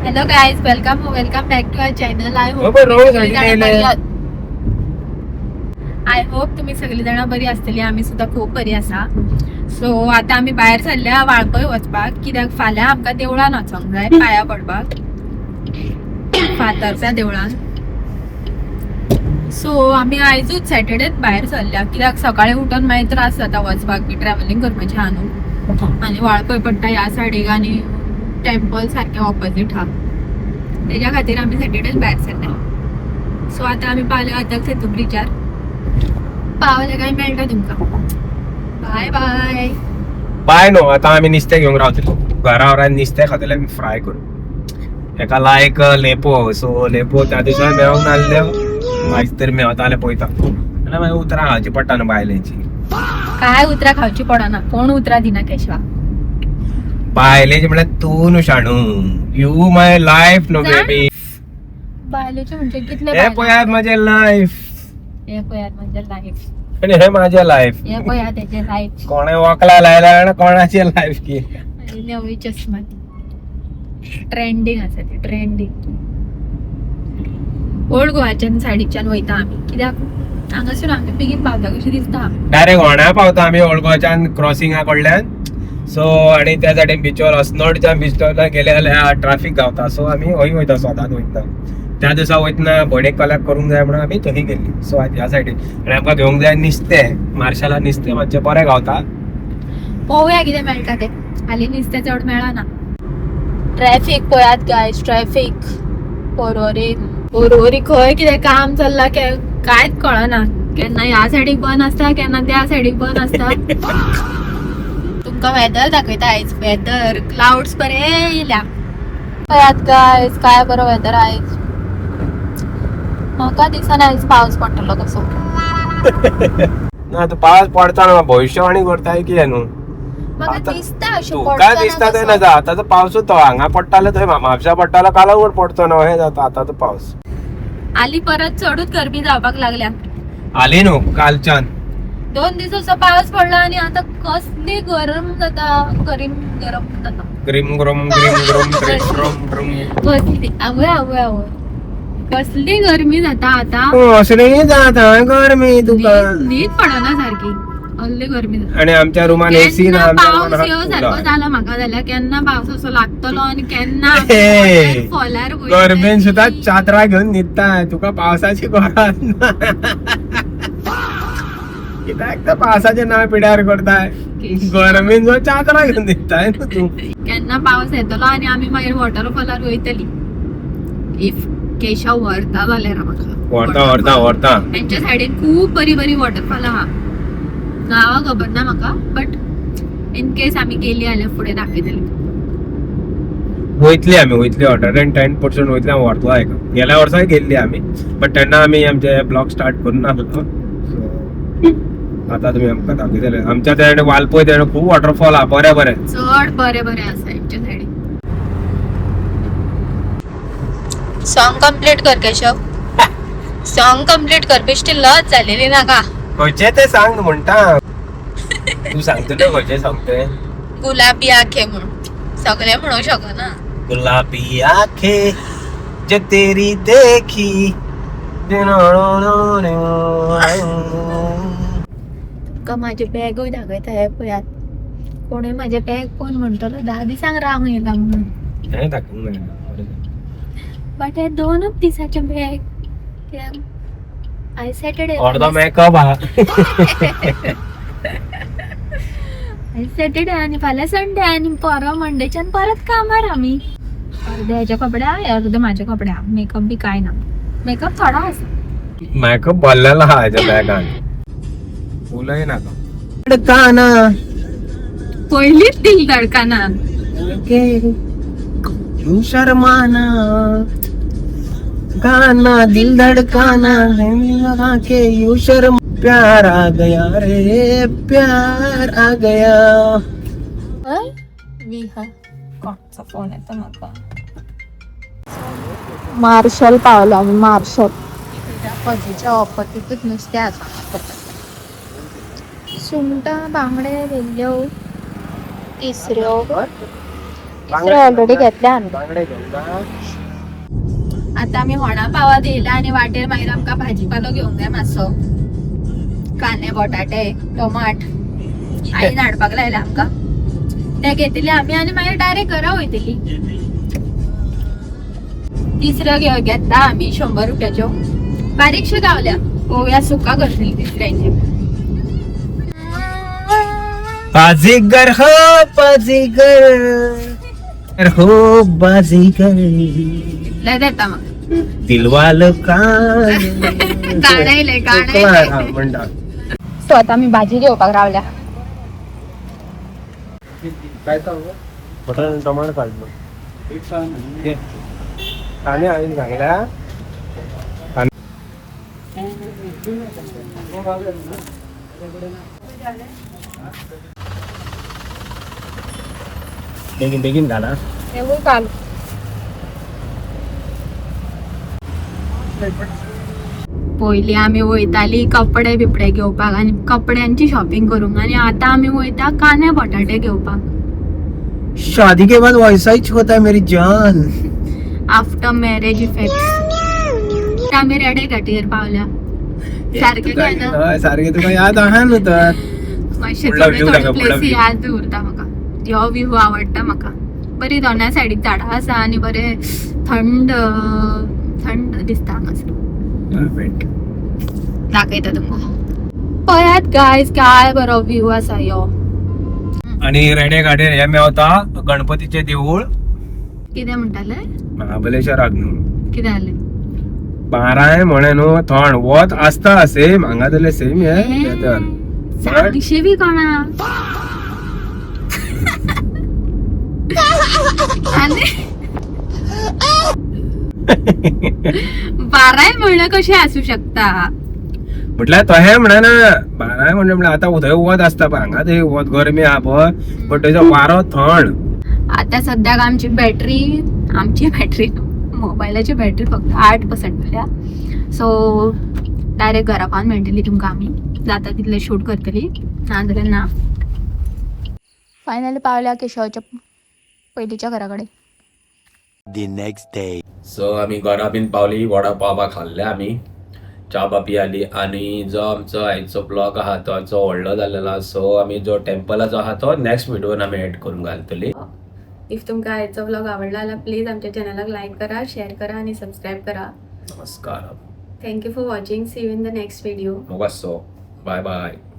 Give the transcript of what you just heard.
Hello guys, welcome welcome back to our channel. I hope हो, पण wrong side ने येयले. I hope तुम्ही सगळी जण बरी आसतली. आमी सुद्दां खूब बरी आसा. सो आतां आमी भायर सरल्या वाळपय वचपाक, कित्याक फाल्यां आमकां देवळान वचोंक जाय पांया पडपाक, फातर्प्या देवळान. सो आमी आयजूच सॅटर्डेच भायर सरल्या, कित्याक सकाळी उठून मागीर त्रास जाता वचपाक बी, ट्रॅव्हलिंग करपाचें आहा न्हू. आनी वाळपय पडटा ह्या सायडीक आनी टेम्पल सारकें ऑपोजीट आहा, तेज्या खातीर आमी सॅटर्डेच भायर सरल्या. सो आतां आमी पावले अदक सेतू ब्रिजार. पावले काय मेळटा तुमकां. बाय बाय. बाय न्हू, आतां आमी नुस्तें घेवंक रावतली घरा. वरान नुस्तें खातले आमी फ्राय करून. हेका लायक लेपो, सो लेपो त्या दिसा मेळोंक नासल्यो, आयज तरी मेवता जाल्यार पळयता. जाल्यार मागीर उतरां खावची पडटा न्हू बायलेची. काय उतरां खावची पडना, कोण उतरां दिना केशवा. बायलेची म्हळ्यार तूं न्हू शाणू, you my life न्हू बेबी. बायलेचे म्हणजे कितले हे बायलां? पळयात माझे लायफ. हे पळयात म्हणजे लायफ. आनी हे माझे लायफ. हे पळयात तेजे लायफ. कोणे वकला लायला आनी कोणाचे लायफ की. आणि नवी चष्मा ट्रेंडींग आसा ती ट्रेंडींग. ओल्ड गोवाच्यान सायडीच्यान वयता आमी, कित्याक हांगासून आमी बेगीन पावता कशी दिसता. डायरेक्ट होण्या पावता आमी ओल्ड गोवाच्यान क्रॉसिंगा कडल्यान. सो आनी त्या सायडीन बिचोर अस्नोडच्यान बिचोरला गेले जाल्यार ट्राफीक गावता. सो आमी हय वयता, स्वताच वयता. त्या दिसा वयतना भयणीक कलेक्ट करूंक जाय म्हणून आमी थंय गेल्ली. सो ह्या सायडीन आनी आमकां घेवंक जाय नुस्तें. मार्शेलान नुस्तें मातशें बरें गावता. पळोवया कितें मेळटा तें. हालीं नुस्तें चड मेळना. ट्रॅफीक पळयात गायज, ट्रॅफीक पोरोरी पोरोरी. खंय कितें काम चल्लां कांयच कळना. केन्ना ह्या सायडीक बंद आसता, केन्ना त्या सायडीक बंद आसता. तुमकां वेदर दाखयता आयज. वेदर क्लाउड्स बरे येयल्या. पळयात गायज, काय बरो वेदर आयज. म्हाका दिसना आयज पावस पडटलो कसो. ना आतां पावस पडता ना, भविश्यवाणी करताय कितें न्हू. म्हाका आतां दिसता अशें तुका पडचो दिसता ना तें कसो. ना. आतांचो पावसूच तो हांगा पडटालो थंय म्हापशा पडटालो, कालांगूट पडचो ना, हें जाता आतांचो पावस. आली परत चडूच गरमी जावपाक लागल्या. हाली न्हू, कालच्यान. 2 दीस असो पावस पडला आणि आता कसली गरम जाता, गरीम गरम जाता. ग्रीम ग्रोम ग्रीम ग्रोम ग्रीम ग्रोम ग्रोम. कसली आवय आवय आवय, कसली गरमी जाता आता. असली जाता गरमी तुका. न्हीद पडना सारकी, असली गरमी जाता. आणि आमच्या रुमान एसी ना. केन्ना आमच्या पावस रुमान येव सारको जाला म्हाका जाल्यार, केन्ना पावस असो लागतलो आणि केन्ना हे. फॉलार. गरमेन सुद्धा चादरा घेवन न्हिदता, तुका पावसाची गरज ना. कित्याक तर पावसाचें नांव पिड्यार करताय? गरमेन सुद्धा चादरा घेवन न्हिदताय न्हू तूं. केन्ना पावस येतलो आणि आमी मागीर वॉटरफॉलार वयतली, if Keshav व्हरता जाल्यार म्हाका. व्हरता व्हरता व्हरता. तेंच्या सायडीन खूब बरी बरी वॉटरफॉल आहा, नांवां खबर ना म्हाका, बट इन केस आमी गेली जाल्यार फुडें दाखयतली. वयतली आमी, वयतली, 110% वयतली. हांव व्हरतलो हेका. गेल्या वर्साय गेल्ली आमी, बट तेन्ना आमी आमचे ब्लॉग स्टार्ट करून नासलो. सो आतां तुमी आमकां दाखयतले. आमच्या त्या वालपय त्या खूब वॉटरफॉल आहा बरे बरे. चड बरे बरे आसा हेंच्या सायडीन. सॉंग कंप्लीट कर केशव, सॉंग कंप्लीट कर. बेश्टी लज जालेली नाका. खंयचे ते सांग म्हणटा. तूं सांगतले खंयचे सांगते. गुलाबी आखे म्हूण सगळे म्हणू शकना. गुलाबी आखे जे तेरी देखी. तुमकां म्हाजें बॅगूय दाखयता. हे पळयात, कोणूय म्हाजें बॅग पळोवन म्हणटलो 10 दिसांक रावंक येयला म्हणून. हें दाखोवंक मेळना. बट हे 2च दिसाचें बॅग, कित्याक आयज सॅटर्डे. अर्दो मेकअप आहा. आयज सॅटर्डे आनी फाल्यां संडे आनी परवां मंडेच्यान परत कामार आमी. अर्दे हेचे कपडे, अर्दे म्हाजे कपडे. मेकअप बी काय ना, मेकअप थोडो आसा. मेकअप भरलेलो आहा हेच्या बॅगान, उलय नाका. धडकाना. पयलीच दिल धडकाना. यूं शर्माना, गाना दिल धड़काना लगा के यूं शर्म, प्यार आ गया रे, प्यार आ गया. विहा कोणाचो फोन येता म्हाका. मार्शल पावलो आमी, मार्शल. पजीच्या ऑपोजिटूच नुस्तें आसा. सुंगटां, बांगडे, वेल्ल्यो, तिसऱ्यो. तिसरे ऑलरेडी घेतले आमी. बांगडे घेवंक ना. आता आमी होणा पावात येयला आनी वाटेर मागीर आमकां भाजीपालो घेवंक जाय मातसो. कांदे, बटाटे, टोमाट आईन हाडपाक लायला आमकां. ते घेतली आमी आनी मागीर डायरेक्ट घरा वयतली. तिसऱ्यो घेतला आमी 100 रुपयाच्यो. बारीकश्यो गावल्या. पळोवया सुका करतली तिसऱ्यांची. बाजीगर हो बाजीगर हो बाजीगर. इतलें देता म्हाका. दिलवाल का. गाणं येयलें, गाणं येयलें. म्हणटा. सो आता आमी भाजी घेवपाक रावल्या. काय बटन टमाटर काडलो. कांदे हांवें सांगल्या. बेगीन बेगीन घाला. हेवूय काल. पयलीं आमी वयताली कपडे बिपडे घेवपाक आनी कपड्यांची शॉपिंग करूंक, आनी आतां आमी वयता कांदे बटाटे घेवपाक. शादी के बाद वैसा ही होता है मेरी जान. After marriage effect. आमी रेडे घाटीर पावल्या. सारकें काय ना? हय, सारकें तुका याद आहा न्हू तर. मातशे फुडलो थोडे view थोडे दाखय, फुडलो प्लेसी view. याद उरता म्हाका. ह्यो व्यू आवडटा म्हाका. बरी दोनाय सायडीक झाडां आसा आनी बरें थंड थंड दिसता हांगासर. दाखयता तुमकां. पळयात गायज, काय बरो व्यू आसा ह्यो. आणि रेडे गाडयेर हे मेवता गणपतीचे देऊळ. कितें म्हणटाले? महाबलेश्वराक न्हू. कितें जालें? बाराय म्हणे न्हू थंड वत आसता सेम हांगा जाल्यार सेम हे वेदर. सांगशी बी कोणा आनी बाराय म्हणल्यार कशें आसूं शकता? म्हटल्यार तशें म्हणना, बाराय म्हणलें म्हळ्यार आतां थंय वत आसता पण हांगा थंय वत गरमी आहा पळय, बट थंयचो वारो थंड. आता सद्याक आमची बॅटरी, आमची बॅटरी, मोबायलाची बॅटरी फक्त 8% उरल्या. सो डायरेक्ट घरा पावन मेळटली तुमकां आमी. जाता तितलें शूट करतली, नाजाल्यार ना. फायनली पावल्या केशवाच्या पयलींच्या घरा कडेन. The next day. So आमी घरा बीन पावली, वडा पाव खाल्ले आमी, च्या बी आली. आनी जो आमचो आयचो ब्लॉग आहा तो आमचो व्हडलो जालेलो आहा. सो आमी जो टेम्पलाचो आहा तो नेक्स्ट व्हिडियोन आमी एड करून घालतली. If तुमकां आयचो व्लॉग आवडला जाल्यार प्लीज आमच्या चॅनलाक लायक करा, शेअर करा आनी सबस्क्रायब करा. नमस्कार. Thank you for watching. See you in the next video. मोगासो. Bye bye.